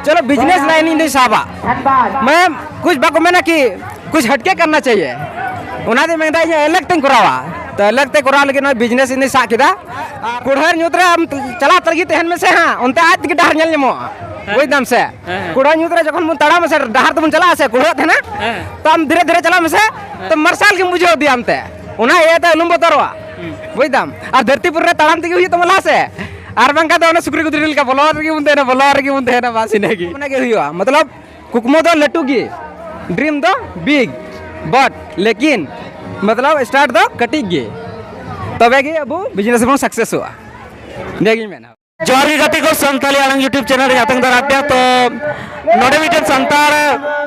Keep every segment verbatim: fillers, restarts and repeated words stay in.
ᱪᱚᱞᱚ business line ᱤᱧ ᱫᱚᱧ ᱥᱟᱵᱟ᱾ ᱢᱟᱱᱮ ᱠᱩᱪ ᱵᱟᱠᱚ ᱢᱮᱱᱟ ᱠᱤ ᱠᱩᱪ ᱦᱟᱴᱠᱮ ᱠᱟᱨᱱᱟ ᱪᱟᱦᱤᱭᱮ᱾ ᱚᱱᱟ ᱫᱚᱧ ᱢᱮᱱᱫᱟ ᱤᱧ ᱟᱞᱟᱜᱽ ᱛᱮᱧ ᱠᱚᱨᱟᱣᱟ᱾ ᱛᱚ ᱟᱞᱟᱜᱽ ᱛᱮ ᱠᱚᱨᱟᱣ ᱞᱟᱹᱜᱤᱫ ᱱᱚᱣᱟ ᱵᱤᱡᱽᱱᱮᱥ ᱤᱧ ᱫᱚᱧ ᱥᱟᱵ ᱠᱮᱫᱟ᱾ ᱠᱩᱲᱦᱟᱹ ᱧᱩᱛ ᱨᱮ ᱟᱢ ᱪᱟᱞᱟᱜ ᱛᱟᱹᱨᱜᱤ ᱛᱟᱦᱮᱱ ᱢᱮᱥᱮ ᱦᱟᱸᱜ, ᱚᱱᱛᱮ ᱟᱡ ᱛᱮᱜᱮ ᱰᱟᱦᱟᱨ ᱧᱮᱞ ᱧᱟᱢᱚᱜᱼᱟ᱾ ᱦᱮᱸ᱾ ᱵᱩᱡᱽ ᱫᱟᱢ ᱥᱮ? ᱦᱮᱸ, ᱦᱮᱸ᱾ ᱠᱩᱲᱦᱟᱹ ᱧᱩᱛ ᱨᱮ ᱡᱚᱠᱷᱚᱱ ᱵᱚᱱ ᱛᱟᱲᱟᱢᱟ ᱥᱮ, ᱰᱟᱦᱟᱨ ᱛᱮᱵᱚᱱ ᱪᱟᱞᱟᱜᱼᱟ ᱥᱮ, ᱠᱩᱲᱦᱟᱹ ᱛᱟᱦᱮᱱᱟ᱾ ᱦᱮᱸ᱾ ᱛᱚ ᱟᱢ ᱫᱷᱤᱨᱮ ᱫᱷᱤᱨᱮ ᱪᱟᱞᱟᱜ ᱢᱮᱥᱮ, ᱦᱮᱸ᱾ ᱛᱚ ᱢᱟᱨᱥᱟᱞ ᱜᱮᱢ ᱵᱩᱡᱷᱟᱹᱣ ᱤᱫᱤᱭᱟ ᱟᱢᱛᱮ᱾ ᱚᱱᱟ ᱤᱭᱟᱹᱛᱮ ᱟᱞᱚᱢ ᱵᱚᱛᱚᱨᱚᱜᱼᱟ᱾ ᱦᱩᱸ᱾ ᱵᱩᱡᱽ ᱫᱟᱢ? ᱟᱨ ᱫᱷᱟᱹᱨᱛᱤᱯᱩᱨᱤ ᱨᱮ ᱛᱟᱲᱟᱢ ᱛᱮᱜᱮ ᱦᱩᱭᱩᱜ ᱛᱟᱢᱟ ᱞᱟᱦᱟ ᱥᱮ᱾ ᱟᱨ ᱵᱟᱝᱠᱷᱟᱱ ᱫᱚ ᱚᱱᱟ ᱥᱩᱠᱨᱤ ᱠᱚ ᱫᱤᱱ ᱞᱮᱠᱟ ᱵᱚᱞᱚ ᱨᱮᱜᱮ ᱵᱚᱱ ᱛᱟᱦᱮᱱᱟ, ᱵᱚᱞᱚ ᱨᱮᱜᱮ ᱵᱚᱱ ᱛᱟᱦᱮᱱᱟ, ᱵᱟᱥ ᱤᱱᱟᱹᱜᱮ᱾ ᱚᱱᱟ ᱜᱮ ᱦᱩᱭᱩᱜᱼᱟ᱾ ᱢᱚᱛᱞᱚᱵ ᱠᱩᱠᱢᱩ ᱫᱚ ᱞᱟᱹᱴᱩ ᱜᱮ, ᱰᱨᱤᱢ ᱫᱚ ᱵᱤᱜᱽ, ᱵᱟᱴ ᱞᱮᱠᱤᱱ ᱢᱚᱛᱞᱚᱵ ᱥᱴᱟᱨᱴ ᱫᱚ ᱠᱟᱹᱴᱤᱡ ᱜᱮ, ᱛᱚᱵᱮ ᱜᱮ ᱟᱵᱚ ᱵᱤᱡᱽᱱᱮᱥ ᱨᱮᱵᱚᱱ ᱥᱟᱠᱥᱮᱥᱚᱜᱼᱟ᱾ ᱱᱤᱭᱟᱹᱜᱤᱧ ᱢᱮᱱᱟ᱾ ᱡᱚᱦᱟᱨ ᱜᱮ ᱜᱟᱛᱮ ᱠᱚ, ᱥᱟᱱᱛᱟᱲᱤ ᱟᱲᱟᱝ YouTube ᱪᱮᱱᱮᱞ ᱨᱮ ᱟᱛᱟᱝ ᱫᱟᱨᱟᱢ ᱯᱮᱭᱟ᱾ ᱛᱚ ᱱᱚᱰᱮ ᱢᱤᱫᱴᱮᱱ ᱥᱟᱱᱛᱟᱲ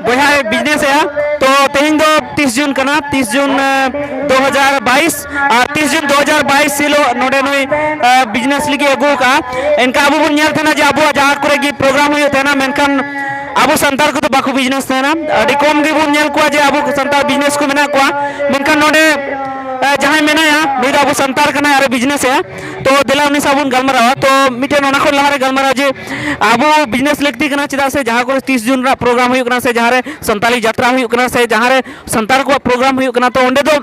ᱵᱚᱭᱦᱟᱭ ᱵᱤᱡᱽᱱᱮᱥ ᱮᱜᱼᱟ᱾ ᱛᱚ ᱛᱮᱦᱮᱧ ᱫᱚ ᱛᱤᱥ ᱡᱩᱱ ᱠᱟᱱᱟ, ᱛᱤᱥ ᱡᱩᱱ, ᱮ, ᱫᱩ ᱦᱟᱡᱟᱨ ᱵᱟᱭᱤᱥ, ᱟᱨ ᱛᱤᱥ ᱡᱩᱱ ᱫᱩ ᱦᱟᱡᱟᱨ ᱵᱟᱭᱤᱥ ᱦᱤᱞᱳᱜ ᱱᱚᱰᱮ ᱱᱩᱭ, ᱮ, ᱵᱤᱡᱽᱱᱮᱥ ᱞᱟᱹᱜᱤᱫ ᱟᱹᱜᱩ ᱟᱠᱟᱫᱼᱟ᱾ ᱮᱱᱠᱷᱟᱱ ᱟᱵᱚ ᱵᱚᱱ ᱧᱮᱞ ᱛᱟᱦᱮᱱᱟ ᱡᱮ ᱟᱵᱚᱣᱟᱜ ᱡᱟᱦᱟᱸ ᱠᱚᱨᱮ ᱜᱮ ᱯᱨᱳᱜᱨᱟᱢ ᱦᱩᱭᱩᱜ ᱛᱟᱦᱮᱱᱟ, ᱢᱮᱱᱠᱷᱟᱱ ᱟᱵᱚ ᱥᱟᱱᱛᱟᱲ ᱠᱚᱫᱚ ᱵᱟᱠᱚ ᱵᱤᱡᱽᱱᱮᱥ ᱛᱟᱦᱮᱱᱟ᱾ ᱟᱹᱰᱤ ᱠᱚᱢ ᱜᱮᱵᱚᱱ ᱧᱮᱞ ᱠᱚᱣᱟ ᱡᱮ ᱟᱵᱚ ᱥᱟᱱᱛᱟᱲ ᱵᱤᱡᱽᱱᱮᱥ ᱠᱚ ᱢᱮᱱᱟᱜ ᱠᱚᱣᱟ᱾ ᱢᱮᱱᱠᱷᱟᱱ ᱱᱚᱰᱮ, ᱮ, ᱡᱟᱦᱟᱸᱭ ᱢᱮᱱᱟᱭᱟ, ᱱᱩᱭ ᱫᱚ ᱟᱵᱚ ᱥᱟᱱᱛᱟᱲ ᱠᱟᱱᱟᱭ ᱟᱨ ᱵᱤᱡᱽᱱᱮᱥ ᱮᱜᱼᱟ᱾ ᱛᱚ ᱫᱮᱞᱟ ᱩᱱᱤ ᱥᱟᱶ ᱵᱚᱱ ᱜᱟᱞᱢᱟᱨᱟᱣᱟ᱾ ᱛᱚ ᱢᱤᱫᱴᱮᱱ ᱚᱱᱟ ᱠᱷᱚᱱ ᱞᱟᱦᱟᱨᱮ ᱜᱟᱞᱢᱟᱨᱟᱣ ᱡᱮ ᱟᱵᱚ ᱵᱤᱡᱽᱱᱮᱥ ᱞᱟᱹᱠᱛᱤ ᱠᱟᱱᱟ, ᱪᱮᱫᱟᱜ ᱥᱮ ᱡᱟᱦᱟᱸ ᱠᱚᱨᱮ ᱛᱤᱥ ᱡᱩᱱ ᱨᱮᱱᱟᱜ ᱯᱨᱳᱜᱨᱟᱢ ᱦᱩᱭᱩᱜ ᱠᱟᱱᱟ ᱥᱮ ᱡᱟᱦᱟᱸ ᱨᱮ ᱥᱟᱱᱛᱟᱲᱤ ᱡᱟᱛᱨᱟ ᱦᱩᱭᱩᱜ ᱠᱟᱱᱟ ᱥᱮ ᱡᱟᱦᱟᱸ ᱨᱮ ᱥᱟᱱᱛᱟᱲ ᱠᱚᱣᱟᱜ ᱯᱨᱳᱜᱨᱟᱢ ᱦᱩᱭᱩᱜ ᱠᱟᱱᱟ, ᱛᱚ ᱚᱸᱰᱮ ᱫᱚ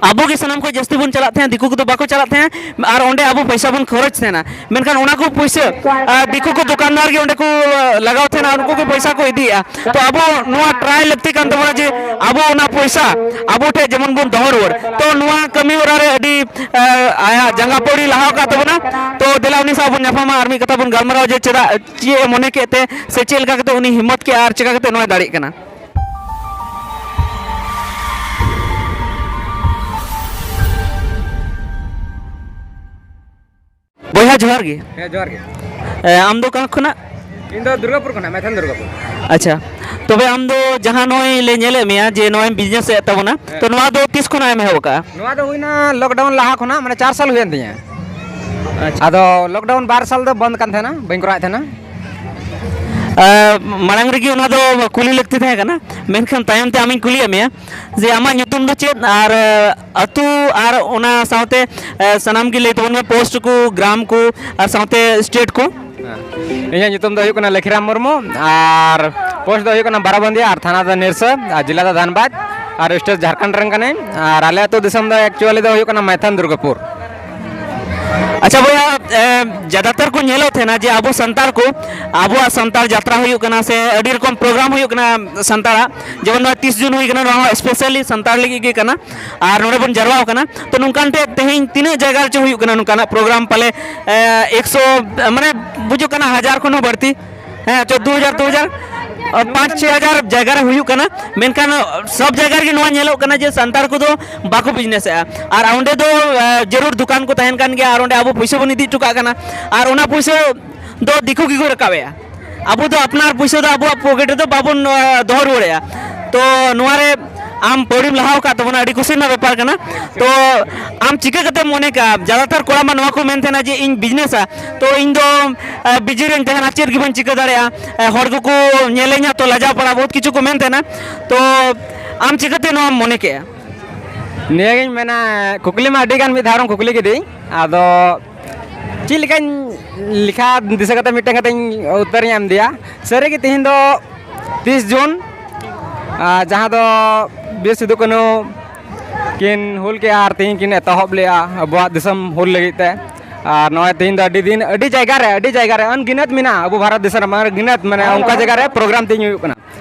ᱟᱵᱚ ᱜᱮ ᱥᱟᱱᱟᱢ ᱠᱷᱚᱱ ᱡᱟᱹᱥᱛᱤ ᱵᱚᱱ ᱪᱟᱞᱟᱜ ᱛᱟᱦᱮᱸᱫ, ᱫᱤᱠᱩ ᱠᱚᱫᱚ ᱵᱟᱠᱚ ᱪᱟᱞᱟᱜ ᱛᱟᱦᱮᱸᱫ᱾ ᱟᱨ ᱚᱸᱰᱮ ᱟᱵᱚ ᱯᱚᱭᱥᱟ ᱵᱚᱱ ᱠᱷᱚᱨᱚᱪ ᱛᱟᱦᱮᱱᱟ, ᱢᱮᱱᱠᱷᱟᱱ ᱚᱱᱟ ᱠᱚ ᱯᱚᱭᱥᱟ, ᱟᱨ, ᱫᱤᱠᱩ ᱠᱚ ᱫᱚᱠᱟᱱᱫᱟᱨ ᱜᱮ ᱚᱸᱰᱮ ᱠᱚ, ᱟᱨ, ᱞᱟᱜᱟᱣ ᱛᱟᱦᱮᱱᱟ, ᱟᱨ ᱩᱱᱠᱩ ᱜᱮ ᱯᱚᱭᱥᱟ ᱠᱚ ᱤᱫᱤᱭᱮᱫᱼᱟ᱾ ᱛᱚ ᱟᱵᱚ ᱱᱚᱣᱟ ᱴᱨᱟᱭ ᱞᱟᱹᱠᱛᱤ ᱠᱟᱱ ᱛᱟᱵᱚᱱᱟ ᱡᱮ ᱟᱵᱚ ᱚᱱᱟ ᱯᱚᱭᱥᱟ ᱟᱵᱚ ᱴᱷᱮᱱ ᱡᱮᱢᱚᱱ ᱵᱚᱱ ᱫᱚᱦᱚ ᱨᱩᱣᱟᱹᱲ᱾ ᱛᱚ ᱱᱚᱣᱟ ᱠᱟᱹᱢᱤ ᱦᱚᱨᱟ ᱨᱮ ᱟᱹᱰᱤ, ᱟᱨ, ᱟᱭᱟᱜ ᱡᱟᱸᱜᱟ ᱯᱟᱹᱣᱲᱤ ᱞᱟᱦᱟ ᱟᱠᱟᱫ ᱛᱟᱵᱚᱱᱟ᱾ ᱛᱚ ᱫᱮᱞᱟ ᱩᱱᱤ ᱥᱟᱶ ᱵᱚᱱ ᱧᱟᱯᱟᱢᱟ ᱟᱨ ᱢᱤᱫ ᱠᱟᱛᱷᱟ ᱵᱚᱱ ᱜᱟᱞᱢᱟᱨᱟᱣᱟ ᱡᱮ ᱪᱮᱫᱟᱜ, ᱪᱮᱫ ᱮ ᱢᱚᱱᱮ ᱠᱮᱫ ᱛᱮ ᱥᱮ ᱪᱮᱫ ᱞᱮᱠᱟ ᱠᱟᱛᱮ ᱩᱱᱤ ᱦᱤᱢᱢᱚᱛ ᱠᱮᱫᱼᱟ ᱟᱨ ᱪᱮᱠᱟ ᱠᱟᱛᱮ ᱱᱚᱣᱟᱭ ᱫᱟᱲᱮᱜ ᱠᱟᱱᱟ᱾ ᱵᱚᱭᱦᱟ ᱡᱚᱦᱟᱨ ᱜᱮ᱾ ᱦᱮᱸ, ᱡᱚᱦᱟᱨ ᱜᱮ᱾ ᱮ, ᱟᱢ ᱫᱚ ᱚᱠᱟ ᱠᱷᱚᱱᱟᱜ? ᱤᱧ ᱫᱚ ᱫᱩᱨᱜᱟᱯᱩᱨ ᱠᱷᱚᱱᱟᱜ, ᱢᱟᱭᱛᱷᱚᱱ ᱫᱩᱨᱜᱟᱯᱩᱨ᱾ ᱟᱪᱪᱷᱟ, ᱛᱚᱵᱮ ᱟᱢ ᱫᱚ ᱡᱟᱦᱟᱸ ᱱᱚᱜᱼᱚᱭ ᱞᱮ ᱧᱮᱞᱮᱫ ᱢᱮᱭᱟ ᱡᱮ ᱱᱚᱜᱼᱚᱭ ᱮᱢ ᱵᱤᱡᱽᱱᱮᱥ ᱮᱫ ᱛᱟᱵᱚᱱᱟ, ᱦᱮᱸ᱾ ᱛᱚ ᱱᱚᱣᱟ ᱫᱚ ᱛᱤᱥ ᱠᱷᱚᱱᱟᱜ ᱮᱢ ᱮᱦᱚᱵ ᱟᱠᱟᱜᱼᱟ? ᱱᱚᱣᱟ ᱫᱚ ᱦᱩᱭᱱᱟ ᱞᱚᱠᱰᱟᱣᱩᱱ ᱞᱟᱦᱟ ᱠᱷᱚᱱᱟᱜ, ᱢᱟᱱᱮ ᱪᱟᱨ ᱥᱟᱞ ᱦᱩᱭᱮᱱ ᱛᱤᱧᱟᱹ᱾ ᱟᱪᱪᱷᱟ᱾ ᱟᱫᱚ ᱞᱚᱠᱰᱟᱣᱩᱱ ᱵᱟᱨ ᱥᱟᱞ ᱫᱚ ᱵᱚᱱᱫ ᱠᱟᱱ ᱛᱟᱦᱮᱱᱟ, ᱵᱟᱹᱧ ᱠᱚᱨᱟᱣᱮᱫ ᱛᱟᱦᱮᱱᱟ᱾ ᱟ, ᱢᱟᱲᱟᱝ ᱨᱮᱜᱮ ᱚᱱᱟ ᱫᱚ ᱠᱩᱞᱤ ᱞᱟᱹᱠᱛᱤ ᱛᱟᱦᱮᱸ ᱠᱟᱱᱟ, ᱢᱮᱱᱠᱷᱟᱱ ᱛᱟᱭᱚᱢ ᱛᱮ ᱟᱢᱤᱧ ᱠᱩᱞᱤᱭᱮᱫ ᱢᱮᱭᱟ ᱡᱮ ᱟᱢᱟᱜ ᱧᱩᱛᱩᱢ ᱫᱚ ᱪᱮᱫ ᱟᱨ, ᱟ, ᱟᱹᱛᱩ ᱟᱨ ᱚᱱᱟ ᱥᱟᱶᱛᱮ, ᱟ, ᱥᱟᱱᱟᱢ ᱜᱮ ᱞᱟᱹᱭ ᱛᱟᱵᱚᱱ ᱢᱮ, ᱯᱳᱥᱴ ᱠᱚ, ᱜᱨᱟᱢ ᱠᱚ ᱟᱨ ᱥᱟᱶᱛᱮ ᱥᱴᱮᱴ ᱠᱚ᱾ ᱤᱧᱟᱹᱜ ᱧᱩᱛᱩᱢ ᱫᱚ ᱦᱩᱭᱩᱜ ᱠᱟᱱᱟ ᱞᱮᱠᱷᱤᱨᱟᱢ ᱢᱩᱨᱢᱩ, ᱟᱨ ᱯᱳᱥᱴ ᱫᱚ ᱦᱩᱭᱩᱜ ᱠᱟᱱᱟ ᱵᱟᱨᱟᱵᱟᱱᱫᱤᱭᱟ, ᱟᱨ ᱛᱷᱟᱱᱟ ᱫᱚ ᱱᱤᱨᱥᱟᱹ, ᱟᱨ ᱡᱮᱞᱟ ᱫᱚ ᱫᱷᱟᱱᱵᱟᱫᱽ, ᱟᱨ ᱥᱴᱮᱴ ᱡᱷᱟᱲᱠᱷᱚᱸᱰ ᱨᱮᱱ ᱠᱟᱹᱱᱟᱹᱧ᱾ ᱟᱨ ᱟᱞᱮ ᱟᱹᱛᱩ ᱫᱤᱥᱚᱢ ᱫᱚ ᱮᱠᱪᱩᱭᱟᱞᱤ ᱫᱚ ᱦᱩᱭᱩᱜ ᱠᱟᱱᱟ ᱢᱟᱭᱛᱷᱟᱱ ᱫᱩᱨᱜᱟᱯᱩᱨ᱾ ᱟᱪᱪᱷᱟ ᱵᱚᱭᱦᱟ, ᱮ, ᱡᱟᱫᱟᱛᱟᱨ ᱠᱚ ᱧᱮᱞᱚᱜ ᱛᱟᱦᱮᱱᱟ ᱡᱮ ᱟᱵᱚ ᱥᱟᱱᱛᱟᱲ ᱠᱚ, ᱟᱵᱚᱣᱟᱜ ᱥᱟᱱᱛᱟᱲ ᱡᱟᱛᱨᱟ ᱦᱩᱭᱩᱜ ᱠᱟᱱᱟ ᱥᱮ ᱟᱹᱰᱤ ᱨᱚᱠᱚᱢ ᱯᱨᱳᱜᱨᱟᱢ ᱦᱩᱭᱩᱜ ᱠᱟᱱᱟ ᱥᱟᱱᱛᱟᱲᱟᱜ, ᱡᱮᱢᱚᱱ ᱱᱚᱣᱟ ᱛᱤᱥ ᱡᱩᱱ ᱦᱩᱭ ᱠᱟᱱᱟ, ᱱᱚᱣᱟ ᱦᱚᱸ ᱥᱯᱮᱥᱟᱞᱤ ᱥᱟᱱᱛᱟᱲ ᱞᱟᱹᱜᱤᱫ ᱜᱮ ᱠᱟᱱᱟ᱾ ᱟᱨ ᱱᱚᱰᱮ ᱵᱚᱱ ᱡᱟᱨᱣᱟ ᱟᱠᱟᱱᱟ, ᱛᱚ ᱱᱚᱝᱠᱟᱱ ᱛᱮ ᱛᱮᱦᱮᱧ ᱛᱤᱱᱟᱹᱜ ᱡᱟᱭᱜᱟ ᱨᱮᱪᱚ ᱦᱩᱭᱩᱜ ᱠᱟᱱᱟ ᱱᱚᱝᱠᱟᱱᱟᱜ ᱯᱨᱳᱜᱨᱟᱢ, ᱯᱟᱞᱮ, ᱮ, ᱮᱠᱥᱚ, ᱢᱟᱱᱮ ᱵᱩᱡᱩᱜ ᱠᱟᱱᱟ ᱦᱟᱡᱟᱨ ᱠᱷᱚᱱ ᱦᱚᱸ ᱵᱟᱹᱲᱛᱤ᱾ ᱦᱮᱸ, ᱪᱚ ᱫᱩ ᱦᱟᱡᱟᱨ, ᱫᱩ ᱦᱟᱡᱟᱨ, ᱯᱟᱸᱪ ᱪᱷᱚᱭ ᱦᱟᱡᱟᱨ ᱡᱟᱭᱜᱟ ᱨᱮ ᱦᱩᱭᱩᱜ ᱠᱟᱱᱟ᱾ ᱢᱮᱱᱠᱷᱟᱱ ᱥᱚᱵ ᱡᱟᱭᱜᱟ ᱨᱮᱜᱮ ᱱᱚᱣᱟ ᱧᱮᱞᱚᱜ ᱠᱟᱱᱟ ᱡᱮ ᱥᱟᱱᱛᱟᱲ ᱠᱚᱫᱚ ᱵᱟᱠᱚ ᱵᱤᱡᱽᱱᱮᱥᱮᱜᱼᱟ᱾ ᱟᱨ ᱚᱸᱰᱮ ᱫᱚ, ᱮ, ᱡᱟᱹᱨᱩᱲ ᱫᱚᱠᱟᱱ ᱠᱚ ᱛᱟᱦᱮᱱ ᱠᱟᱱ ᱜᱮᱭᱟ, ᱟᱨ ᱚᱸᱰᱮ ᱟᱵᱚ ᱯᱩᱭᱥᱟᱹ ᱵᱚᱱ ᱤᱫᱤ ᱦᱚᱴᱚ ᱠᱟᱜ ᱠᱟᱱᱟ, ᱟᱨ ᱚᱱᱟ ᱯᱩᱭᱥᱟᱹ ᱫᱚ ᱫᱤᱠᱩ ᱜᱮᱠᱚ ᱨᱟᱠᱟᱵᱮᱜᱼᱟ᱾ ᱟᱵᱚ ᱫᱚ ᱟᱯᱱᱟᱨ ᱯᱩᱭᱥᱟᱹ ᱫᱚ ᱟᱵᱚᱣᱟᱜ ᱯᱚᱠᱮᱴ ᱨᱮᱫᱚ ᱵᱟᱵᱚᱱ, ᱮ, ᱫᱚᱦᱚ ᱨᱩᱣᱟᱹᱲᱮᱜᱼᱟ᱾ ᱛᱚ ᱱᱚᱣᱟ ᱨᱮ ᱟᱢ ᱯᱟᱹᱣᱲᱤᱢ ᱞᱟᱦᱟᱣ ᱟᱠᱟᱫ ᱛᱟᱵᱚᱱᱟ, ᱟᱹᱰᱤ ᱠᱩᱥᱤ ᱨᱮᱱᱟᱜ ᱵᱮᱯᱟᱨ ᱠᱟᱱᱟ᱾ ᱛᱚ ᱟᱢ ᱪᱤᱠᱟᱹ ᱠᱟᱛᱮᱢ ᱢᱚᱱᱮ ᱠᱟᱜᱼᱟ? ᱡᱟᱫᱟᱛᱟᱨ ᱠᱚᱲᱟ ᱢᱟ ᱱᱚᱣᱟ ᱠᱚ ᱢᱮᱱ ᱛᱟᱦᱮᱱᱟ ᱡᱮ ᱤᱧ ᱵᱤᱡᱽᱱᱮᱥᱟ, ᱛᱚ ᱤᱧ ᱫᱚ, ᱮ, ᱵᱤᱡᱤ ᱨᱮᱧ ᱛᱟᱦᱮᱱᱟ, ᱪᱮᱫ ᱜᱮ ᱵᱟᱹᱧ ᱪᱤᱠᱟᱹ ᱫᱟᱲᱮᱭᱟᱜᱼᱟ, ᱮ, ᱦᱚᱲ ᱠᱚᱠᱚ ᱧᱮᱞᱮᱧᱟ ᱛᱚ ᱞᱟᱡᱟᱣ ᱯᱟᱲᱟ ᱵᱚᱦᱩᱛ ᱠᱤᱪᱷᱩ ᱠᱚ ᱢᱮᱱ ᱛᱟᱦᱮᱱᱟ᱾ ᱛᱚ ᱟᱢ ᱪᱤᱠᱟᱹᱛᱮ ᱱᱚᱣᱟᱢ ᱢᱚᱱᱮ ᱠᱮᱜᱼᱟ? ᱱᱤᱭᱟᱹᱜᱤᱧ ᱢᱮᱱᱟ, ᱠᱩᱠᱞᱤ ᱢᱟ ᱟᱹᱰᱤ ᱜᱟᱱ ᱢᱤᱫ ᱫᱷᱟᱣ ᱨᱮᱢ ᱠᱩᱠᱞᱤ ᱠᱤᱫᱤᱧ, ᱟᱫᱚ ᱪᱮᱫ ᱞᱮᱠᱟᱧ ᱞᱮᱠᱷᱟ ᱫᱤᱥᱟᱹ ᱠᱟᱛᱮ ᱢᱤᱫᱴᱟᱝ ᱠᱟᱛᱮᱧ ᱩᱛᱛᱚᱨᱤᱧ ᱮᱢ ᱤᱫᱤᱭᱟ᱾ ᱥᱟᱹᱨᱤᱜᱮ ᱛᱮᱦᱮᱧ ᱫᱚ ᱛᱤᱥ ᱡᱩᱱ, ᱟᱨ ᱡᱟᱦᱟᱸ ᱫᱚ ᱵᱤᱨ ᱥᱤᱫᱩ ᱠᱟᱹᱱᱦᱩ ᱠᱤᱱ ᱦᱩᱞ ᱠᱮᱜᱼᱟ ᱟᱨ ᱛᱮᱦᱮᱧ ᱠᱤᱱ ᱮᱛᱚᱦᱚᱵ ᱞᱮᱜᱼᱟ ᱟᱵᱚᱣᱟᱜ ᱫᱤᱥᱚᱢ ᱦᱩᱞ ᱞᱟᱹᱜᱤᱫ ᱛᱮ᱾ ᱟᱨ ᱱᱚᱜᱼᱚᱭ ᱛᱮᱦᱮᱧ ᱫᱚ ᱟᱹᱰᱤ ᱫᱤᱱ, ᱟᱹᱰᱤ ᱡᱟᱭᱜᱟ ᱨᱮ, ᱟᱹᱰᱤ ᱡᱟᱭᱜᱟ ᱨᱮ ᱟᱱᱜᱤᱱᱟᱹᱛ ᱢᱮᱱᱟᱜᱼᱟ ᱟᱵᱚ ᱵᱷᱟᱨᱚᱛ ᱫᱤᱥᱚᱢ ᱨᱮ, ᱟᱱᱜᱤᱱᱟᱹᱛ, ᱢᱟᱱᱮ ᱚᱱᱠᱟ ᱡᱟᱭᱜᱟ ᱨᱮ ᱯᱨᱳᱜᱨᱟᱢ ᱛᱮᱦᱮᱧ ᱦᱩᱭᱩᱜ ᱠᱟᱱᱟ᱾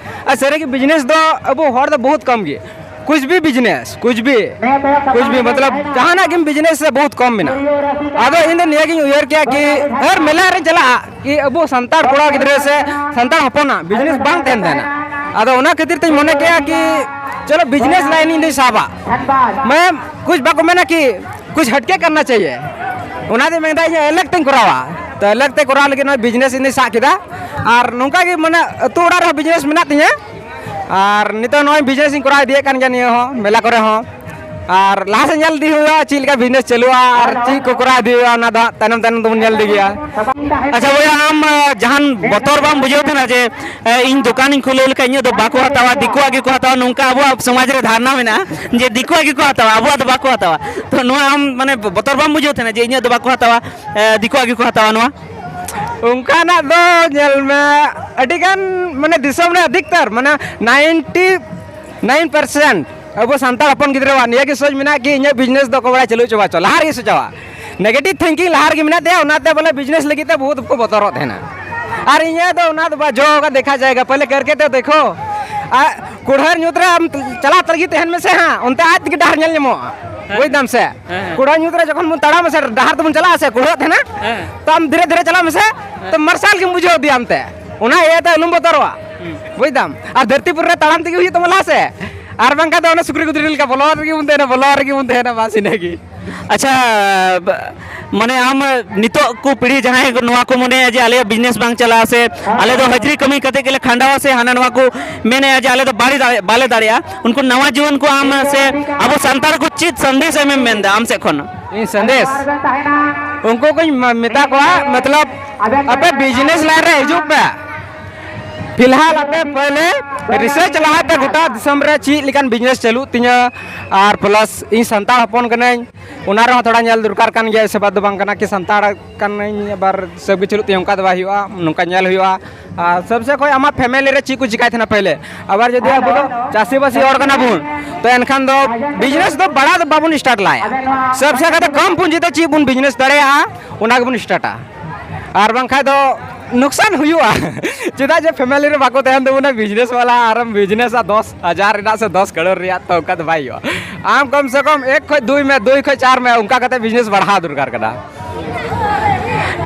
ᱟᱨ ᱥᱟᱹᱨᱤᱜᱮ ᱵᱤᱡᱽᱱᱮᱥ ᱫᱚ ᱟᱵᱚ ᱦᱚᱲ ᱫᱚ ᱵᱚᱦᱩᱛ ᱠᱚᱢ ᱜᱮ, ᱠᱩᱪ ᱵᱷᱤ ᱵᱤᱡᱽᱱᱮᱥ, ᱠᱩᱪ ᱵᱷᱤ, ᱠᱩᱪ ᱵᱷᱤ ᱢᱚᱛᱞᱚᱵ ᱡᱟᱦᱟᱱᱟᱜ ᱜᱮᱢ ᱵᱤᱡᱽᱱᱮᱥ ᱨᱮ ᱵᱚᱦᱩᱛ ᱠᱚᱢ ᱢᱮᱱᱟᱜᱼᱟ᱾ ᱟᱫᱚ ᱤᱧ ᱫᱚ ᱱᱤᱭᱟᱹᱜᱤᱧ ᱩᱭᱦᱟᱹᱨ ᱠᱮᱭᱟ ᱠᱤ ᱦᱟᱨ ᱢᱮᱞᱟ ᱨᱮ ᱪᱟᱞᱟᱜᱼᱟ ᱠᱤ ᱟᱵᱚ ᱥᱟᱱᱛᱟᱲ ᱠᱚᱲᱟ ᱜᱤᱫᱽᱨᱟᱹ ᱥᱮ ᱥᱟᱱᱛᱟᱲ ᱦᱚᱯᱚᱱᱟᱜ ᱵᱤᱡᱽᱱᱮᱥ ᱵᱟᱝ ᱛᱟᱦᱮᱱ ᱛᱟᱦᱮᱱᱟ᱾ ᱟᱫᱚ ᱚᱱᱟ ᱠᱷᱟᱹᱛᱤᱨ ᱛᱮᱧ ᱢᱚᱱᱮ ᱠᱮᱭᱟ ᱠᱤ ᱪᱚᱞᱚ ᱵᱤᱡᱽᱱᱮᱥ ᱞᱟᱭᱤᱱ ᱤᱧ ᱫᱚᱧ ᱥᱟᱵᱟ, ᱢᱟᱱᱮ ᱠᱩᱪ ᱵᱟᱠᱚ ᱢᱮᱱᱟ ᱠᱤ ᱠᱩᱪ ᱦᱟᱴᱠᱮ ᱠᱟᱨᱱᱟ ᱪᱟᱦᱤᱭᱮ᱾ ᱚᱱᱟ ᱫᱚ ᱢᱮᱱᱫᱟ ᱤᱧ ᱟᱞᱟᱜᱽ ᱛᱮᱧ ᱠᱚᱨᱟᱣᱟ᱾ ᱛᱚ ᱟᱞᱟᱜᱽ ᱛᱮ ᱠᱚᱨᱟᱣ ᱞᱟᱹᱜᱤᱫ ᱱᱚᱣᱟ ᱵᱤᱡᱽᱱᱮᱥ ᱤᱧ ᱫᱚᱧ ᱥᱟᱵ ᱠᱮᱫᱟ᱾ ᱟᱨ ᱱᱚᱝᱠᱟ ᱜᱮ ᱢᱟᱱᱮ ᱟᱹᱛᱩ ᱚᱲᱟᱜ ᱨᱮᱦᱚᱸ ᱵᱤᱡᱽᱱᱮᱥ ᱢᱮᱱᱟᱜ ᱛᱤᱧᱟᱹ, ᱟᱨ ᱱᱤᱛᱚᱜ ᱱᱚᱜᱼᱚᱭ ᱵᱤᱡᱽᱱᱮᱥ ᱤᱧ ᱠᱚᱨᱟᱣ ᱤᱫᱤᱭᱮᱫ ᱠᱟᱱ ᱜᱮᱭᱟ ᱱᱤᱭᱟᱹ ᱦᱚᱸ ᱢᱮᱞᱟ ᱠᱚᱨᱮ ᱦᱚᱸ᱾ ᱟᱨ ᱞᱟᱦᱟ ᱥᱮᱫ ᱧᱮᱞ ᱤᱫᱤ ᱦᱩᱭᱩᱜᱼᱟ ᱪᱮᱫ ᱞᱮᱠᱟ ᱵᱤᱡᱽᱱᱮᱥ ᱪᱟᱹᱞᱩᱜᱼᱟ ᱟᱨ ᱪᱮᱫ ᱠᱚ ᱠᱚᱨᱟᱣ ᱤᱫᱤ ᱦᱩᱭᱩᱜᱼᱟ, ᱚᱱᱟ ᱫᱚ ᱦᱟᱸᱜ ᱛᱟᱭᱱᱚᱢ ᱛᱟᱭᱱᱚᱢ ᱛᱮᱵᱚᱱ ᱧᱮᱞ ᱤᱫᱤ ᱜᱮᱭᱟ᱾ ᱟᱪᱪᱷᱟ ᱵᱚᱭᱦᱟ, ᱟᱢ, ᱟᱸ, ᱡᱟᱦᱟᱱ ᱵᱚᱛᱚᱨ ᱵᱟᱢ ᱵᱩᱡᱷᱟᱹᱣ ᱛᱟᱦᱮᱱᱟ ᱡᱮ, ᱮ, ᱤᱧ ᱫᱚᱠᱟᱱᱤᱧ ᱠᱷᱩᱞᱟᱹᱣ ᱞᱮᱠᱷᱟᱱ ᱤᱧᱟᱹᱜ ᱫᱚ ᱵᱟᱠᱚ ᱦᱟᱛᱟᱣᱟ, ᱫᱤᱠᱩᱣᱟᱜ ᱜᱮᱠᱚ ᱦᱟᱛᱟᱣᱟ, ᱱᱚᱝᱠᱟ ᱟᱵᱚᱣᱟᱜ ᱥᱚᱢᱟᱡᱽ ᱨᱮ ᱫᱷᱟᱨᱱᱟ ᱢᱮᱱᱟᱜᱼᱟ ᱡᱮ ᱫᱤᱠᱩᱣᱟᱜ ᱜᱮᱠᱚ ᱦᱟᱛᱟᱣᱟ, ᱟᱵᱚᱣᱟᱜ ᱫᱚ ᱵᱟᱠᱚ ᱦᱟᱛᱟᱣᱟ? ᱛᱚ ᱱᱚᱣᱟ ᱟᱢ ᱢᱟᱱᱮ ᱵᱚᱛᱚᱨ ᱵᱟᱢ ᱵᱩᱡᱷᱟᱹᱣ ᱛᱟᱦᱮᱱᱟ ᱡᱮ ᱤᱧᱟᱹᱜ ᱫᱚ ᱵᱟᱠᱚ ᱦᱟᱛᱟᱣᱟ, ᱮ, ᱫᱤᱠᱩᱣᱟᱜ ᱜᱮᱠᱚ ᱦᱟᱛᱟᱣᱟ ᱱᱚᱣᱟ? ᱚᱱᱠᱟᱱᱟᱜ ᱫᱚ ᱧᱮᱞ ᱢᱮ, ᱟᱹᱰᱤ ᱜᱟᱱ ᱢᱟᱱᱮ ᱫᱤᱥᱚᱢ ᱨᱮ ᱟᱹᱫᱷᱤᱠᱛᱟᱨ ᱢᱟᱱᱮ ᱱᱟᱭᱤᱱᱴᱤ ᱱᱟᱭᱤᱱ ᱯᱟᱨᱥᱮᱱᱴ ᱟᱵᱚ ᱥᱟᱱᱛᱟᱲ ᱦᱚᱯᱚᱱ ᱜᱤᱫᱽᱨᱟᱹᱣᱟᱜ ᱱᱤᱭᱟᱹ ᱜᱮ ᱥᱚᱪ ᱢᱮᱱᱟᱜᱼᱟ ᱠᱤ ᱤᱧᱟᱹᱜ ᱵᱤᱡᱽᱱᱮᱥ ᱫᱚ ᱚᱠᱚᱭ ᱵᱟᱲᱟᱭ ᱪᱟᱹᱞᱩ ᱦᱚᱪᱚ ᱵᱟᱪᱚ, ᱞᱟᱦᱟ ᱨᱮᱜᱮ ᱥᱚᱪᱟᱣᱟ᱾ ᱱᱮᱜᱮᱴᱤᱵᱷ ᱛᱷᱤᱝᱠᱤᱝ ᱞᱟᱦᱟ ᱨᱮᱜᱮ ᱢᱮᱱᱟᱜ ᱛᱟᱭᱟ, ᱚᱱᱟᱛᱮ ᱵᱚᱞᱮ ᱵᱤᱡᱽᱱᱮᱥ ᱞᱟᱹᱜᱤᱫ ᱛᱮ ᱵᱚᱦᱩᱛ ᱠᱚ ᱵᱚᱛᱚᱨᱚᱜ ᱛᱟᱦᱮᱱᱟ᱾ ᱟᱨ ᱤᱧᱟᱹᱜ ᱫᱚ ᱚᱱᱟ ᱫᱚ ᱵᱟ ᱡᱚ ᱠᱟ ᱫᱮᱠᱷᱟ ᱡᱟᱭᱜᱟ, ᱯᱟᱦᱞᱮ ᱠᱟᱨᱠᱮ ᱛᱮ ᱫᱮᱠᱷᱳ᱾ ᱟᱨ ᱠᱩᱲᱦᱟᱹᱨ ᱧᱩᱛ ᱨᱮ ᱟᱢ ᱪᱟᱞᱟᱣ ᱛᱟᱹᱜᱤ ᱛᱟᱦᱮᱱ ᱢᱮᱥᱮ ᱦᱟᱸᱜ, ᱚᱱᱛᱮ ᱟᱡ ᱛᱮᱜᱮ ᱰᱟᱦᱟᱨ ᱧᱮᱞ ᱧᱟᱢᱚᱜᱼᱟ᱾ ᱦᱮᱸ᱾ ᱵᱩᱡᱽ ᱫᱟᱢ ᱥᱮ? ᱦᱮᱸ, ᱦᱮᱸ᱾ ᱠᱩᱲᱦᱟᱹᱨ ᱧᱩᱛ ᱨᱮ ᱡᱚᱠᱷᱚᱱ ᱵᱚᱱ ᱛᱟᱲᱟᱢᱟ ᱥᱮ, ᱰᱟᱦᱟᱨ ᱛᱮᱵᱚᱱ ᱪᱟᱞᱟᱜᱼᱟ ᱥᱮ, ᱠᱩᱲᱦᱟᱹᱜ ᱛᱟᱦᱮᱱᱟ᱾ ᱦᱮᱸ᱾ ᱛᱚ ᱟᱢ ᱫᱷᱤᱨᱮ ᱫᱷᱤᱨᱮ ᱪᱟᱞᱟᱜ ᱢᱮᱥᱮ, ᱦᱮᱸ᱾ ᱛᱚ ᱢᱟᱨᱥᱟᱞ ᱜᱮᱢ ᱵᱩᱡᱷᱟᱹᱣ ᱤᱫᱤᱭᱟ ᱟᱢᱛᱮ᱾ ᱚᱱᱟ ᱤᱭᱟᱹᱛᱮ ᱟᱞᱚᱢ ᱵᱚᱛᱚᱨᱚᱜᱼᱟ᱾ ᱦᱩᱸ᱾ ᱵᱩᱡᱽ ᱫᱟᱢ? ᱟᱨ ᱫᱷᱟᱹᱨᱛᱤ ᱯᱩᱨᱤ ᱨᱮ ᱛᱟᱲᱟᱢ ᱛᱮᱜᱮ ᱦᱩᱭᱩᱜ ᱛᱟᱢᱟ ᱞᱟᱦᱟ ᱥᱮ᱾ ᱟᱨ ᱵᱟᱝᱠᱷᱟᱱ ᱫᱚ ᱚᱱᱟ ᱥᱩᱠᱨᱤ ᱜᱩᱫᱽᱲᱤ ᱞᱮᱠᱟ ᱵᱚᱞᱚ ᱨᱮᱜᱮ ᱵᱚᱱ ᱛᱟᱦᱮᱱᱟ, ᱵᱚᱞᱚ ᱨᱮᱜᱮ ᱵᱚᱱ ᱛᱟᱦᱮᱱᱟ, ᱵᱟᱥ ᱤᱱᱟᱹᱜᱮ᱾ ᱟᱪᱪᱷᱟ, ᱵ-, ᱢᱟᱱᱮ ᱟᱢ ᱱᱤᱛᱚᱜ ᱠᱚ ᱯᱤᱲᱦᱤ ᱡᱟᱦᱟᱸᱭ ᱠᱚ ᱱᱚᱣᱟ ᱠᱚ ᱢᱚᱱᱮᱭᱟ ᱡᱮ ᱟᱞᱮᱭᱟᱜ ᱵᱤᱡᱽᱱᱮᱥ ᱵᱟᱝ ᱪᱟᱞᱟᱜᱼᱟ ᱥᱮ ᱟᱞᱮ ᱫᱚ ᱦᱟᱡᱽᱨᱤ ᱠᱟᱹᱢᱤ ᱠᱟᱛᱮ ᱜᱮᱞᱮ ᱠᱷᱟᱸᱰᱟᱣᱟ ᱥᱮ ᱦᱟᱱᱟ ᱱᱚᱣᱟ ᱠᱚ ᱢᱮᱱᱮᱫᱼᱟ ᱡᱮ ᱟᱞᱮ ᱫᱚ ᱵᱟᱞᱮ ᱫᱟᱲᱮ-, ᱵᱟᱞᱮ ᱫᱟᱲᱮᱭᱟᱜᱼᱟ, ᱩᱱᱠᱩ ᱱᱟᱣᱟ ᱡᱩᱣᱟᱹᱱ ᱠᱚ ᱟᱢ ᱥᱮ ᱟᱵᱚ ᱥᱟᱱᱛᱟᱲ ᱠᱚ ᱪᱮᱫ ᱥᱟᱸᱫᱮᱥ ᱮᱢᱮᱢ ᱢᱮᱱᱫᱟ ᱟᱢ ᱥᱮᱫ ᱠᱷᱚᱱ? ᱤᱧ ᱥᱟᱸᱫᱮᱥ ᱩᱱᱠᱩ ᱠᱚᱧ ᱢ-, ᱢᱮᱛᱟ ᱠᱚᱣᱟ, ᱢᱚᱛᱞᱚᱵ, ᱟᱯᱮ ᱵᱤᱡᱽᱱᱮᱥ ᱞᱟᱭᱤᱱ ᱨᱮ ᱦᱤᱡᱩᱜ ᱯᱮ᱾ ᱯᱷᱤᱞᱦᱟᱞ ᱟᱯᱮ ᱯᱟᱹᱭᱞᱟᱹ ᱨᱤᱥᱟᱨᱪ ᱞᱟᱦᱟᱭ ᱯᱮ ᱜᱚᱴᱟ ᱫᱤᱥᱚᱢ ᱨᱮ ᱪᱮᱫ ᱞᱮᱠᱟᱱ ᱵᱤᱡᱽᱱᱮᱥ ᱪᱟᱹᱞᱩᱜ ᱛᱤᱧᱟᱹ, ᱟᱨ ᱯᱞᱟᱥ ᱤᱧ ᱥᱟᱱᱛᱟᱲ ᱦᱚᱯᱚᱱ ᱠᱟᱹᱱᱟᱹᱧ, ᱚᱱᱟ ᱨᱮᱦᱚᱸ ᱛᱷᱚᱲᱟ ᱧᱮᱞ ᱫᱚᱨᱠᱟᱨ ᱠᱟᱱ ᱜᱮᱭᱟ᱾ ᱤᱥᱟᱹ ᱵᱟᱫ ᱫᱚ ᱵᱟᱝ ᱠᱟᱱᱟ ᱠᱤ ᱥᱟᱱᱛᱟᱲ ᱠᱟᱹᱱᱟᱹᱧ ᱟᱵᱟᱨ ᱥᱟᱹᱵ ᱜᱮ ᱪᱟᱹᱞᱩᱜ ᱛᱤᱧᱟᱹ, ᱚᱱᱠᱟ ᱫᱚ ᱵᱟᱭ ᱦᱩᱭᱩᱜᱼᱟ᱾ ᱱᱚᱝᱠᱟ ᱧᱮᱞ ᱦᱩᱭᱩᱜᱼᱟ᱾ ᱟᱨ ᱥᱚᱵᱥᱮ ᱠᱷᱚᱡ ᱟᱢᱟᱜ ᱯᱷᱮᱢᱮᱞᱤ ᱨᱮ ᱪᱮᱫ ᱠᱚ ᱪᱤᱠᱟᱭ ᱛᱟᱦᱮᱱᱟ ᱯᱟᱹᱭᱞᱟᱹ, ᱟᱵᱟᱨ ᱡᱩᱫᱤ ᱟᱵᱚ ᱫᱚ ᱪᱟᱹᱥᱤᱵᱟᱹᱥᱤ ᱦᱚᱲ ᱠᱟᱱᱟ ᱵᱚᱱ, ᱛᱚ ᱮᱱᱠᱷᱟᱱ ᱫᱚ ᱵᱤᱡᱽᱱᱮᱥ ᱫᱚ ᱵᱟᱲᱟ ᱫᱚ ᱵᱟᱵᱚᱱ ᱥᱴᱟᱨᱴ ᱞᱟᱦᱟᱭᱟ᱾ ᱥᱚᱵᱥᱮ ᱠᱷᱚᱡ ᱫᱚ ᱠᱚᱢ ᱯᱩᱸᱡᱤ ᱛᱮ ᱪᱮᱫ ᱵᱚᱱ ᱵᱤᱡᱽᱱᱮᱥ ᱫᱟᱲᱮᱭᱟᱜᱼᱟ, ᱚᱱᱟ ᱜᱮᱵᱚᱱ ᱥᱴᱟᱨᱴᱟ᱾ ᱟᱨ ᱵᱟᱝᱠᱷᱟᱡ ᱫᱚ ᱱᱩᱠᱥᱟᱱ ᱦᱩᱭᱩᱜᱼᱟ᱾ ᱪᱮᱫᱟᱜ ᱡᱮ ᱯᱷᱮᱢᱮᱞᱤ ᱨᱮ ᱵᱟᱠᱚ ᱛᱟᱦᱮᱱ ᱛᱟᱵᱚᱱᱟ ᱵᱤᱡᱽᱱᱮᱥ ᱵᱟᱞᱟ, ᱟᱨᱮᱢ ᱵᱤᱡᱽᱱᱮᱥᱟ ᱫᱚᱥ ᱦᱟᱡᱟᱨ ᱨᱮᱱᱟᱜ ᱥᱮ ᱫᱚᱥ ᱠᱟᱨᱳᱲ ᱨᱮᱭᱟᱜ, ᱛᱚ ᱚᱱᱠᱟ ᱫᱚ ᱵᱟᱭ ᱦᱩᱭᱩᱜᱼᱟ᱾ ᱟᱢ ᱠᱚᱢ ᱥᱮ ᱠᱚᱢ ᱮᱠ ᱠᱷᱚᱡ ᱫᱩᱭ ᱢᱮ, ᱫᱩᱭ ᱠᱷᱚᱡ ᱪᱟᱨ ᱢᱮ, ᱚᱱᱠᱟ ᱠᱟᱛᱮ ᱵᱤᱡᱽᱱᱮᱥ ᱵᱟᱲᱦᱟᱣ ᱫᱚᱨᱠᱟᱨ ᱠᱟᱱᱟ᱾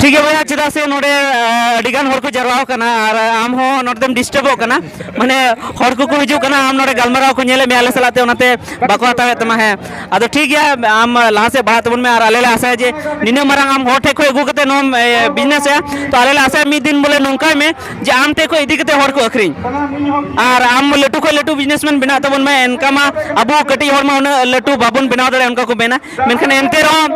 ᱴᱷᱤᱠ ᱜᱮᱭᱟ ᱵᱚᱭᱦᱟ, ᱪᱮᱫᱟᱜ ᱥᱮ ᱱᱚᱰᱮ, ᱟᱹᱰᱤ ᱜᱟᱱ ᱦᱚᱲ ᱠᱚ ᱡᱟᱨᱣᱟ ᱟᱠᱟᱱᱟ ᱟᱨ ᱟᱢ ᱦᱚᱸ ᱱᱚᱰᱮ ᱫᱚᱢ ᱰᱤᱥᱴᱟᱵᱚᱜ ᱠᱟᱱᱟ᱾ ᱢᱟᱱᱮ ᱦᱚᱲ ᱠᱚᱠᱚ ᱦᱤᱡᱩᱜ ᱠᱟᱱᱟ, ᱟᱢ ᱱᱚᱰᱮ ᱜᱟᱞᱢᱟᱨᱟᱣ ᱠᱚ ᱧᱮᱞᱮᱫ ᱢᱮᱭᱟ ᱟᱞᱮ ᱥᱟᱞᱟᱜ ᱛᱮ, ᱚᱱᱟᱛᱮ ᱵᱟᱠᱚ ᱦᱟᱛᱟᱣᱮᱫ ᱛᱟᱢᱟ᱾ ᱦᱮᱸ, ᱟᱫᱚ ᱴᱷᱤᱠ ᱜᱮᱭᱟ, ᱟᱢ ᱞᱟᱦᱟ ᱥᱮᱫ ᱵᱟᱲᱦᱟᱜ ᱛᱟᱵᱚᱱ ᱢᱮ᱾ ᱟᱨ ᱟᱞᱮ ᱞᱮ ᱟᱥᱟᱭᱟ ᱡᱮ ᱱᱤᱱᱟᱹᱜ ᱢᱟᱨᱟᱝ ᱟᱢ ᱦᱚᱲ ᱴᱷᱮᱱ ᱠᱷᱚᱱ ᱟᱹᱜᱩ ᱠᱟᱛᱮ ᱱᱚᱣᱟᱢ, ᱮ, ᱵᱤᱡᱽᱱᱮᱥᱮᱜᱼᱟ, ᱛᱚ ᱟᱞᱮ ᱞᱮ ᱟᱥᱟᱭᱟ ᱢᱤᱫ ᱫᱤᱱ ᱵᱚᱞᱮ ᱱᱚᱝᱠᱟᱭ ᱢᱮ ᱡᱮ ᱟᱢ ᱴᱷᱮᱱ ᱠᱷᱚᱱ ᱤᱫᱤ ᱠᱟᱛᱮ ᱦᱚᱲ ᱠᱚ ᱟᱹᱠᱷᱨᱤᱧ᱾ ᱟᱨ ᱟᱢ ᱞᱟᱹᱴᱩ ᱠᱷᱚᱱ ᱞᱟᱹᱴᱩ ᱵᱤᱡᱽᱱᱮᱥᱢᱮᱱ ᱵᱮᱱᱟᱜ ᱛᱟᱵᱚᱱ ᱢᱮ, ᱮᱱᱠᱟ ᱢᱟ ᱟᱵᱚ ᱠᱟᱹᱴᱤᱡ ᱦᱚᱲ ᱢᱟ ᱩᱱᱟᱹᱜ ᱞᱟᱹᱴᱩ ᱵᱟᱵᱚᱱ ᱵᱮᱱᱟᱣ ᱫᱟᱲᱮᱭᱟᱜᱼᱟ, ᱚᱱᱠᱟ ᱠᱚ ᱢᱮᱱᱟ᱾ ᱢᱮᱱᱠᱷᱟᱱ ᱮᱱᱛᱮ ᱨᱮᱦᱚᱸ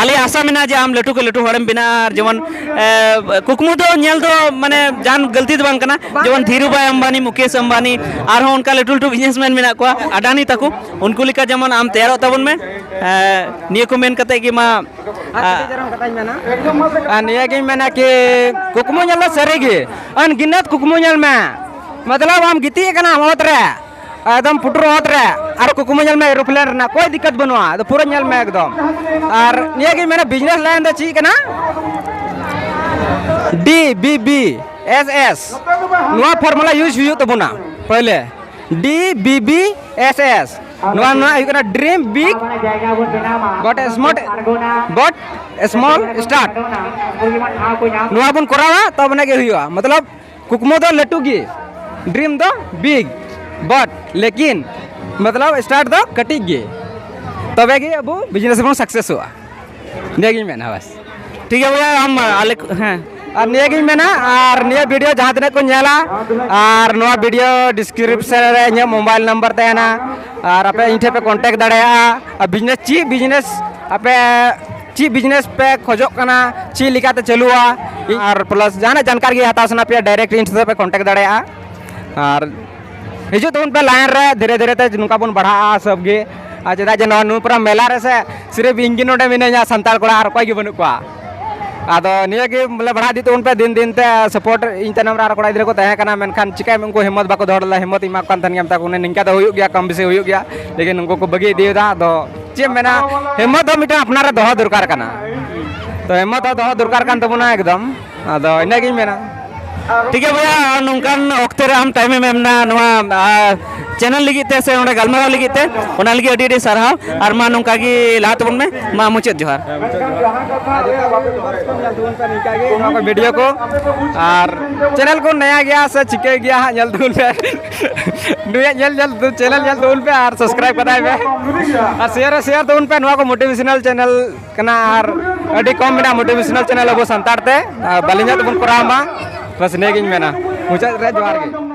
ᱟᱞᱮᱭᱟᱜ ᱟᱥᱟ ᱢᱮᱱᱟᱜᱼᱟ ᱡᱮ ᱟᱢ ᱞᱟᱹᱴᱩ ᱠᱷᱚᱱ ᱞᱟᱹᱴᱩ ᱦᱚᱲᱮᱢ ᱵᱮᱱᱟᱜᱼᱟ᱾ ᱟᱨ ᱡᱮᱢᱚᱱ ᱮ, ᱠᱩᱠᱢᱩ ᱫᱚ ᱧᱮᱞ ᱫᱚ ᱢᱟᱱᱮ ᱡᱟᱦᱟᱱ ᱜᱟᱹᱞᱛᱤ ᱫᱚ ᱵᱟᱝ ᱠᱟᱱᱟ᱾ ᱡᱮᱢᱚᱱ ᱫᱷᱤᱨᱩᱵᱷᱟᱭ ᱟᱢᱵᱟᱱᱤ, ᱢᱩᱠᱮᱥ ᱟᱢᱵᱟᱱᱤ, ᱟᱨᱦᱚᱸ ᱚᱱᱠᱟ ᱞᱟᱹᱴᱩ ᱞᱟᱹᱴᱩ ᱵᱤᱡᱽᱱᱮᱥᱢᱮᱱ ᱢᱮᱱᱟᱜ ᱠᱚᱣᱟ, ᱟᱰᱟᱱᱤ ᱛᱟᱠᱚ, ᱩᱱᱠᱩ ᱞᱮᱠᱟ ᱡᱮᱢᱚᱱ ᱟᱢ ᱛᱮᱭᱟᱨᱚᱜ ᱛᱟᱵᱚᱱ ᱢᱮ᱾ ᱮ, ᱱᱤᱭᱟᱹ ᱠᱚ ᱢᱮᱱ ᱠᱟᱛᱮ ᱜᱮ ᱢᱟ᱾ ᱟᱨ ᱱᱤᱭᱟᱹᱜᱤᱧ ᱢᱮᱱᱟ ᱠᱤ ᱠᱩᱠᱢᱩ ᱧᱮᱞ ᱫᱚ ᱥᱟᱹᱨᱤ ᱜᱮ, ᱟᱱᱜᱤᱱᱟᱛ ᱠᱩᱠᱢᱩ ᱧᱮᱞ ᱢᱮ᱾ ᱢᱚᱛᱞᱚᱵ ᱟᱢ ᱜᱤᱛᱤᱡ ᱟᱠᱟᱱᱟᱢ ᱚᱛ ᱨᱮ, ᱮᱠᱫᱚᱢ ᱯᱩᱴᱩᱨ ᱚᱛ ᱨᱮ, ᱟᱨ ᱠᱩᱠᱢᱩ ᱧᱮᱞ ᱢᱮ ᱮᱨᱳᱯᱞᱮᱱ ᱨᱮᱱᱟᱜ, ᱠᱳᱭ ᱫᱤᱠᱠᱟᱛ ᱵᱟᱹᱱᱩᱜᱼᱟ᱾ ᱟᱫᱚ ᱯᱩᱨᱟᱹ ᱧᱮᱞ ᱢᱮ ᱮᱠᱫᱚᱢ᱾ ᱟᱨ ᱱᱤᱭᱟᱹᱜᱤᱧ ᱢᱮᱱᱟ ᱵᱤᱡᱽᱱᱮᱥ ᱞᱟᱭᱤᱱ ᱫᱚ ᱪᱮᱫ ᱠᱟᱱᱟ? D B B S S, ᱱᱚᱣᱟ ᱯᱷᱚᱨᱢᱩᱞᱟ ᱤᱭᱩᱡᱽ ᱦᱩᱭᱩᱜ ᱛᱟᱵᱚᱱᱟ ᱯᱳᱭᱞᱳ᱾ D B B S S, ᱱᱚᱣᱟ ᱱᱚᱣᱟ ᱦᱩᱭᱩᱜ ᱠᱟᱱᱟ dream big but small, but small start᱾ ᱱᱚᱣᱟ ᱵᱚᱱ ᱠᱚᱨᱟᱣᱟ ᱛᱚᱵᱮ ᱟᱱᱟᱜ ᱜᱮ ᱦᱩᱭᱩᱜᱼᱟ᱾ ᱢᱚᱛᱞᱚᱵ ᱠᱩᱠᱢᱩ ᱫᱚ ᱞᱟᱹᱴᱩ ᱜᱮ, ᱰᱨᱤᱢ ᱫᱚ ᱵᱤᱜᱽ, ᱵᱟᱴ ᱞᱮᱠᱤᱱ ᱢᱚᱛᱞᱚᱵ ᱥᱴᱟᱨᱴ ᱫᱚ ᱠᱟᱹᱴᱤᱡ ᱜᱮ, ᱛᱚᱵᱮ ᱜᱮ ᱟᱵᱚ ᱵᱤᱡᱽᱱᱮᱥ ᱵᱚᱱ ᱥᱟᱠᱥᱮᱥᱚᱜᱼᱟ᱾ ᱱᱤᱭᱟᱹᱜᱤᱧ ᱢᱮᱱᱟ ᱵᱟᱥ᱾ ᱴᱷᱤᱠ ᱜᱮᱭᱟ ᱵᱚᱭᱦᱟ, ᱟᱢ ᱟᱞᱮ ᱠᱚ, ᱦᱮᱸ᱾ ᱟᱨ ᱱᱤᱭᱟᱹᱜᱤᱧ ᱢᱮᱱᱟ, ᱟᱨ ᱱᱤᱭᱟᱹ ᱵᱷᱤᱰᱤᱭᱳ ᱡᱟᱦᱟᱸ ᱛᱤᱱᱟᱹᱜ ᱠᱚ ᱧᱮᱞᱟ, ᱟᱨ ᱱᱚᱣᱟ ᱵᱷᱤᱰᱤᱭᱳ ᱰᱤᱥᱠᱨᱤᱯᱥᱚᱱ ᱨᱮ ᱤᱧᱟᱹᱜ ᱢᱳᱵᱟᱭᱤᱞ ᱱᱟᱢᱵᱟᱨ ᱛᱟᱦᱮᱱᱟ, ᱟᱨ ᱟᱯᱮ ᱤᱧ ᱴᱷᱮᱱ ᱯᱮ ᱠᱚᱱᱴᱮᱠᱴ ᱫᱟᱲᱮᱭᱟᱜᱼᱟ᱾ ᱟᱨ ᱵᱤᱡᱽᱱᱮᱥ, ᱪᱮᱫ ᱵᱤᱡᱽᱱᱮᱥ ᱟᱯᱮ ᱪᱮᱫ ᱵᱤᱡᱽᱱᱮᱥ ᱯᱮ ᱠᱷᱚᱡᱚᱜ ᱠᱟᱱᱟ, ᱪᱮᱫ ᱞᱮᱠᱟᱛᱮ ᱪᱟᱹᱞᱩᱜᱼᱟ, ᱟᱨ ᱯᱞᱟᱥ ᱡᱟᱦᱟᱱᱟᱜ ᱡᱟᱱᱠᱟᱨᱤ ᱜᱮ ᱦᱟᱛᱟᱣ ᱥᱟᱱᱟ ᱯᱮᱭᱟ, ᱰᱟᱭᱨᱮᱠᱴ ᱤᱧ ᱥᱟᱛᱮ ᱯᱮ ᱠᱚᱱᱴᱮᱠᱴ ᱫᱟᱲᱮᱭᱟᱜᱼᱟ᱾ ᱟᱨ ᱦᱤᱡᱩᱜ ᱛᱟᱵᱚᱱ ᱯᱮ ᱞᱟᱭᱤᱱ ᱨᱮ, ᱫᱷᱤᱨᱮ ᱫᱷᱤᱨᱮ ᱛᱮ ᱱᱚᱝᱠᱟ ᱵᱚᱱ ᱵᱟᱲᱦᱟᱜᱼᱟ ᱥᱚᱵ ᱜᱮ᱾ ᱟᱨ ᱪᱮᱫᱟᱜ ᱡᱮ ᱱᱚᱣᱟ ᱱᱩᱭᱯᱩᱨᱟ ᱢᱮᱞᱟ ᱨᱮ ᱥᱮ ᱥᱤᱨᱤᱯ ᱤᱧ ᱜᱮ ᱱᱚᱰᱮ ᱢᱤᱱᱟᱹᱧᱟ ᱥᱟᱱᱛᱟᱲ ᱠᱚᱲᱟ, ᱟᱨ ᱚᱠᱚᱭ ᱜᱮ ᱵᱟᱹᱱᱩᱜ ᱠᱚᱣᱟ᱾ ᱟᱫᱚ ᱱᱤᱭᱟᱹ ᱜᱮ ᱵᱚᱞᱮ ᱵᱟᱲᱦᱟᱣ ᱤᱫᱤ ᱛᱟᱵᱚᱱ ᱯᱮ ᱫᱤᱱ ᱫᱤᱱ ᱛᱮ, ᱥᱟᱯᱳᱨᱴ ᱤᱧ ᱛᱟᱭᱱᱚᱢ ᱨᱮ ᱟᱨ ᱠᱚᱲᱟ ᱜᱤᱫᱽᱨᱟᱹ ᱠᱚ ᱛᱟᱦᱮᱸ ᱠᱟᱱᱟ, ᱢᱮᱱᱠᱷᱟᱱ ᱪᱤᱠᱟᱹᱭᱟᱢ, ᱩᱱᱠᱩ ᱦᱤᱢᱢᱚᱛ ᱵᱟᱠᱚ ᱫᱚᱦᱚ ᱞᱮᱫᱟ, ᱦᱤᱢᱢᱚᱛ ᱤᱧ ᱮᱢᱟ ᱠᱚ ᱠᱟᱱ ᱛᱟᱦᱮᱱ ᱜᱮᱭᱟ, ᱢᱮᱛᱟ ᱠᱚ ᱠᱟᱹᱱᱟᱹᱧ ᱱᱤᱝᱠᱟ ᱫᱚ ᱦᱩᱭᱩᱜ ᱜᱮᱭᱟ, ᱠᱚᱢ ᱵᱮᱥᱤ ᱦᱩᱭᱩᱜ ᱜᱮᱭᱟ, ᱞᱮᱠᱤᱱ ᱩᱱᱠᱩ ᱠᱚ ᱵᱟᱹᱜᱤ ᱤᱫᱤᱭᱮᱫᱟ᱾ ᱟᱫᱚ ᱪᱮᱫ ᱮᱢ ᱢᱮᱱᱟ, ᱦᱤᱢᱢᱚᱛ ᱫᱚ ᱢᱤᱫᱴᱟᱝ ᱟᱯᱱᱟᱨ ᱨᱮ ᱫᱚᱦᱚ ᱫᱚᱨᱠᱟᱨ ᱠᱟᱱᱟ᱾ ᱛᱚ ᱦᱤᱢᱢᱚᱛ ᱦᱚᱸ ᱫᱚᱦᱚ ᱫᱚᱨᱠᱟᱨ ᱠᱟᱱ ᱛᱟᱵᱚᱱᱟ ᱮᱠᱫᱚᱢ᱾ ᱟᱫᱚ ᱤᱱᱟᱹᱜᱤᱧ ᱢᱮᱱᱟ᱾ ᱴᱷᱤᱠ ᱜᱮᱭᱟ ᱵᱚᱭᱦᱟ, ᱱᱚᱝᱠᱟᱱ ᱚᱠᱛᱮ ᱨᱮ ᱟᱢ ᱴᱟᱭᱤᱢ ᱮᱢ ᱮᱢ ᱮᱱᱟ ᱱᱚᱣᱟ, ᱟ, ᱪᱮᱱᱮᱞ ᱞᱟᱹᱜᱤᱫ ᱛᱮ ᱥᱮ ᱱᱚᱰᱮ ᱜᱟᱞᱢᱟᱨᱟᱣ ᱞᱟᱹᱜᱤᱫ ᱛᱮ, ᱚᱱᱟ ᱞᱟᱹᱜᱤᱫ ᱟᱹᱰᱤ ᱟᱹᱰᱤ ᱥᱟᱨᱦᱟᱣ᱾ ᱟᱨ ᱢᱟ ᱱᱚᱝᱠᱟ ᱜᱮ ᱞᱟᱦᱟ ᱛᱟᱵᱚᱱ ᱢᱮ᱾ ᱢᱟ ᱢᱩᱪᱟᱹᱫ ᱡᱚᱦᱟᱨ᱾ ᱟᱨ ᱡᱚᱛᱚ ᱵᱟᱯᱮ ᱡᱚᱦᱟᱨ ᱧᱮᱞ ᱛᱟᱵᱚᱱ ᱯᱮ ᱱᱤᱝᱠᱟ ᱜᱮ ᱱᱚᱣᱟ ᱠᱚ ᱵᱷᱤᱰᱤᱭᱳ ᱠᱚ᱾ ᱟᱨ ᱪᱮᱱᱮᱞ ᱠᱚ ᱱᱟᱭᱟ ᱜᱮᱭᱟ ᱥᱮ ᱪᱤᱠᱟᱹ ᱜᱮᱭᱟ ᱦᱟᱸᱜ, ᱧᱮᱞ ᱛᱟᱵᱚᱱ ᱯᱮ᱾ ᱱᱩᱭᱟᱜ ᱧᱮᱞ ᱧᱮᱞ ᱛᱮ ᱪᱮᱱᱮᱞ ᱧᱮᱞ ᱛᱟᱵᱚᱱ ᱯᱮ ᱟᱨ ᱥᱟᱵᱥᱠᱨᱟᱭᱤᱵ ᱠᱟᱛᱟᱭ ᱯᱮ᱾ ᱟᱨ ᱥᱮᱭᱟᱨ ᱦᱚᱸ ᱥᱮᱭᱟᱨ ᱛᱟᱵᱚᱱ ᱯᱮ, ᱱᱚᱣᱟ ᱠᱚ ᱢᱳᱴᱤᱵᱷᱮᱥᱚᱱᱟᱞ ᱪᱮᱱᱮᱞ ᱠᱟᱱᱟ ᱟᱨ ᱟᱹᱰᱤ ᱠᱚᱢ ᱢᱮᱱᱟᱜᱼᱟ ᱢᱳᱴᱤᱵᱷᱮᱥᱚᱱᱟᱞ ᱪᱮᱱᱮᱞ ᱟᱵᱚ ᱥᱟᱱᱛᱟᱲ ᱛᱮ᱾ ᱟᱨ ᱵᱟᱹᱞᱤᱧᱟᱜ ᱫᱚᱵᱚᱱ ᱠᱚᱨᱟᱣ ᱢᱟ, ᱵᱟᱥ ᱱᱤᱭᱟᱹᱜᱤᱧ ᱢᱮᱱᱟ᱾ ᱢᱩᱪᱟᱹᱫ ᱨᱮ ᱡᱚᱦᱟᱨ ᱜᱮ᱾